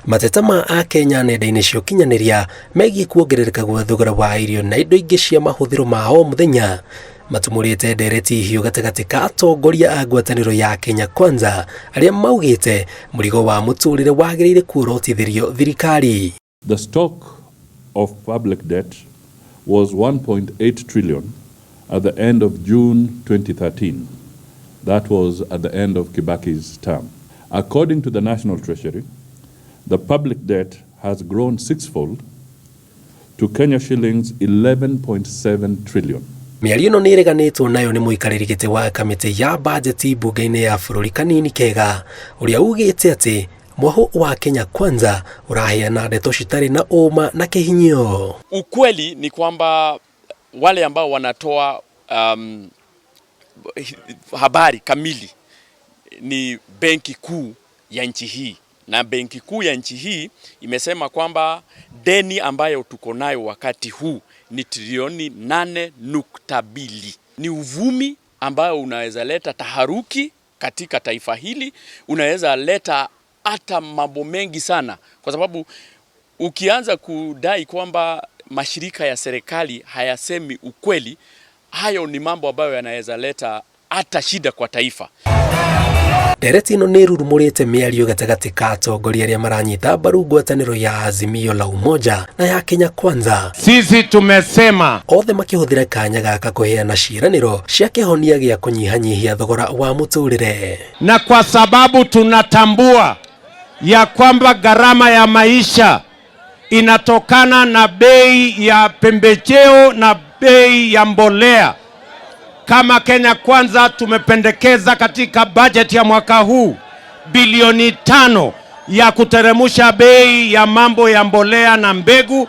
Mateta ma Akenya nenda-inĩ cia ũkinyanĩria megiĩ kuongerereka gwa thogora wa irio na indo ingĩ cia mahũthĩro ma o mũthenya matumũrĩte ndereti hiũ gatagatĩ ka atongoria a ngwatanĩro ya Kenya Kwanza arĩa maugĩte mũrigo wa mũtũrĩre wagĩrĩire kuorotithĩrio thirikari. The stock of public debt was 1.8 trillion at the end of June 2013. That was at the end of Kibaki's term. According to the National Treasury, the public debt has grown sixfold to Kenya shillings 11.7 trillion. Mĩario ĩno nĩ ĩreganĩtwo nayo nĩ mũikarĩri gĩtĩ wa kamĩtĩ ya bajeti mbunge-inĩ ya bũrũri Kanini Kega, ũrĩa ugĩte atĩ mwahũ wa Kenya Kwanza ũraheana ndeto citarĩ na ũma na kĩhinyio. Ukweli ni kwamba wale ambao wanatoa habari kamili ni Benki Kuu ya nchi hii, na Benki Kuu ya nchi hii imesema kwamba deni ambayo tuko nayo wakati huu ni trilioni 8.2. Ni uvumi ambayo unaweza leta taharuki katika taifa hili, unaweza leta hata mambo mengi sana, kwa sababu ukianza kudai kwamba mashirika ya serikali hayasemi ukweli, hayo ni mambo ambayo yanaweza leta hata shida kwa taifa. Ndereti ĩno nĩ ĩrurumũrĩte mĩario gatagatĩ ka atongoria arĩa maranyita mbaru ngwatanĩro ya Azimio la Umoja na ya Kenya Kwanza. Sisi tumesema othe makĩhũthĩra kanya gaka kũheana ciĩranĩro cia kĩhonia gĩa kũnyihanyihia thogora wa mũtũrĩre. Na kwa sababu tunatambua ya kwamba gharama ya maisha inatokana na bei ya pembejeo na bei ya mbolea. Kama Kenya Kwanza tumependekeza katika bajeti ya mwaka huu bilioni 5 ya kuteremusha bei ya mambo ya mbolea na mbegu.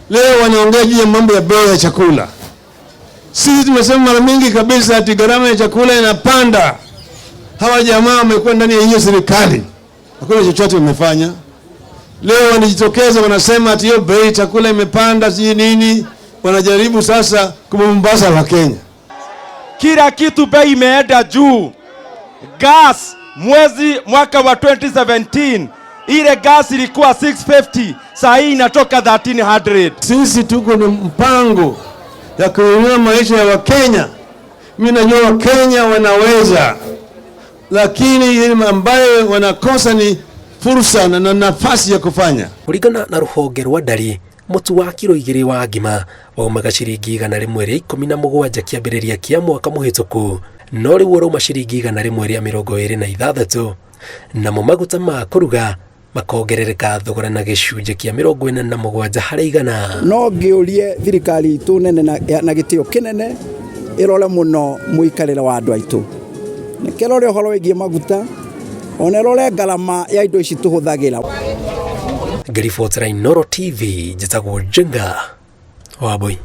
Leo wanaongea juu ya mambo ya bei ya chakula. Sisi tumesema mara mingi kabisa ati gharama ya chakula inapanda. Hawa jamaa wamekuwa ndani ya hiyo serikali, hakuna chochote wamefanya. Leo wanajitokeza wanasema ati hiyo bei chakula imepanda, sijui nini. Wanajaribu sasa kumumbaza Wakenya. Kila kitu bei imeenda juu. Gas mwezi mwaka wa 2017 ile gas ilikuwa 650, saa hii inatoka 1300. Sisi tuko na mpango ya kuinua maisha ya Wakenya. Mimi najua Wakenya wanaweza, lakini ile ambayo wanakosa ni fursa na nafasi ya kufanya. Kũringana na rũhonge rwa ndari, mũtu wa kiro 2 wa ngima waumaga ciringi 117 kĩambĩrĩria kĩa mwaka mũhĩtũku, no rĩu ũrauma ciringi 126, namo maguta ma kũruga makongerereka thogora na gĩcunjĩ kĩa 47 harĩ igana. No ngĩũrie thirikari itũ nene na gĩtĩo kĩnene ĩrore mũno mũikarĩre wa andũ aitũ, nĩkĩrore ũhoro wĩgiĩ maguta, ona ĩrore ngarama ya indo ici tũhũthagĩra. Ngĩribotera Inooro TV, njĩtagwo Njenga Wambui.